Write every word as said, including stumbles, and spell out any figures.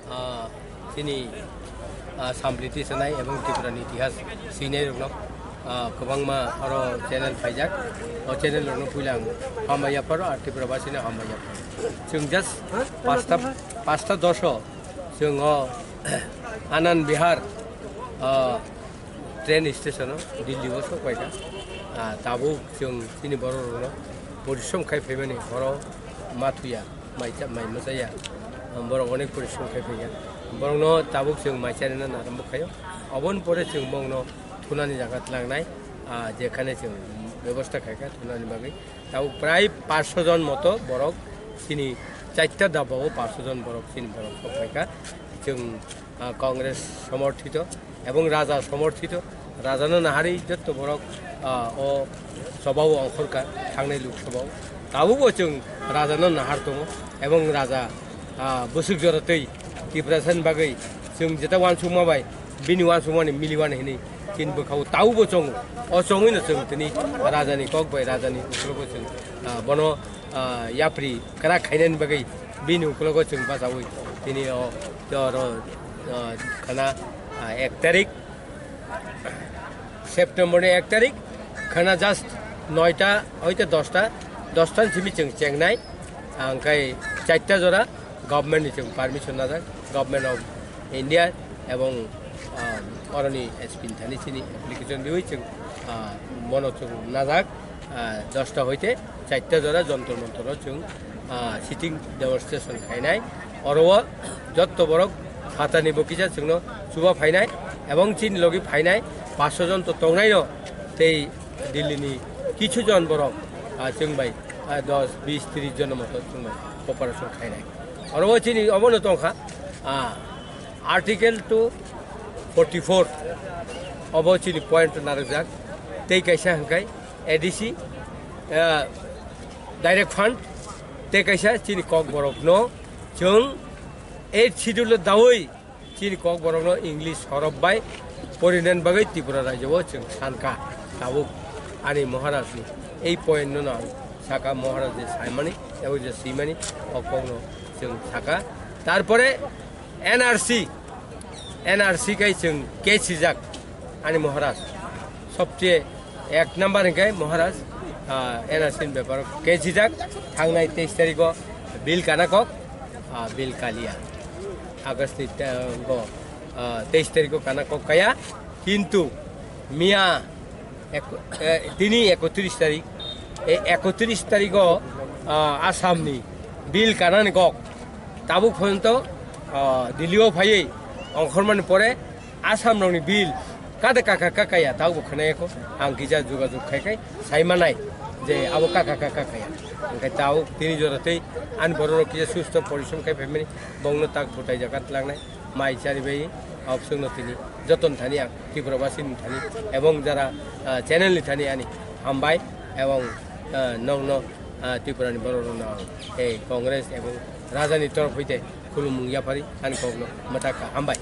Ah, chini, ah, samriti sanai ebong Tripura ni itihas sinai rokno, ah, kwbangma oro channel phaijak. O channel rokno puila ang hambai yapharo, ah, Tripura basino hambai yapharo. Chwng just pasta, pasta doso chwng o Anand Vihar, ah, train station o Delhi o sok paikha. Ah, tabuk chwng chini borok rokno porishrom khai phaimani horo mathuya. Mai cha-, mai mwchaya. Borok onek porishrom khai phaikha. Borokno tabuk chwng mai charina narwkbo khaio. Oboni pore chwng bongno thunani jaga tlangnai, ah, jekhane chwng bebosta khaikha thunani bagwi. Tabuk prai paanch sho jon moto borok chini chaita dabao paanch sho jon borok chini borok sok phaikha. Chwng ah, Congress somorthito ebong Raja somorthito, Rajano naharwi jotto borok, ah, o sobao ongkhorkha thangnai Lok Sabhao. Tabukbo chwng Rajano nahar tongo ebong Raja, ah, bwswk jora twi Tiprasani bagwi chwng jeta uansukma bai bini uansukmani miliwani hinwi chini bwkhao tabukbo chongo. O chongwino chwng tini Rajani kok bai Rajani uklogo chwng, ah, bono, ah, yapri kwrak khainani bagwi bini uklogo chwng bachaui tini o, o, o, khana, ah, ek tarik September ni ek tarik khana just noita hoite dosta, dosta ni simi chwng chengnai, ang khai chaita jora government ni chwng permission najak, Government of India ebong, ah, oroni S P ni thani chini application riwi chwng, ah, bono chwng najak, ah, dosta hoite chaita jora Jantar Mantar o chwng, ah, sitting demonstration khainai. Oro o jotto borok phatani bo kisa chwngno chuba phainai ebong chini logi phainai paanch sho jon to tongnaino tei Delhi ni kichu jon borok, ah, chwng bai, ah, dos, bis, tris jon moto chwng bai cooperation khainai. Oro o chini obono tongkha, ah, Article two forty-four obo chini point narwkjak. Tei kaisa hwnkhe A D C, ah, direct fund, tei kaisa chini kokborokno chwng eighth schedule o dawi chini kokborokno English horop bai porinani bagwi Tripura rajyo o chwng sankha. Tabuk ani Maharaj ni ei point no ang saka, Maharaj je saimani ebo je swimani o kokno chwng saka. Tarpore N R C, N R C kai chwng case sijak ani Maharaj. Sobche ek number hwnkhe Maharaj, ah, N R C ni beparo case sijak. Thangnai teis tarikh o bill kana kok, ah, bill kaliya. August ni, ah, go, ah, teis tarikh o kana kok kaya. Kintu miya Ek-, eh, tini ekotris tarik, eh, ekotris tarigo, ah, Assam ni bill kanani kok tabuk porjonto, ah, Delhi o phaiwi ongkhormani pore Assam rokni bill kada kaka kakaya tabuk bo khwnai kho. Ang kisa jogajog khai khai sai manai je abo kaka kaka kaya. Hwnkhe tabuk tini jora tei ani borok rok kisa susto porishrom khai phaimani bongno tak bwtai jaga tlangnai. Mai chari bai, ah, bwswkno tini joto ni thani ang Tripura basi ni thani ebong jara, ah, channel ni thani ani hambai ebong, ah, nokno, ah, Tripura ni borok rokno ang, eh, Congress ebong Raja ni torof hoite khulumung yapari ani kokno mwthakha, hambai.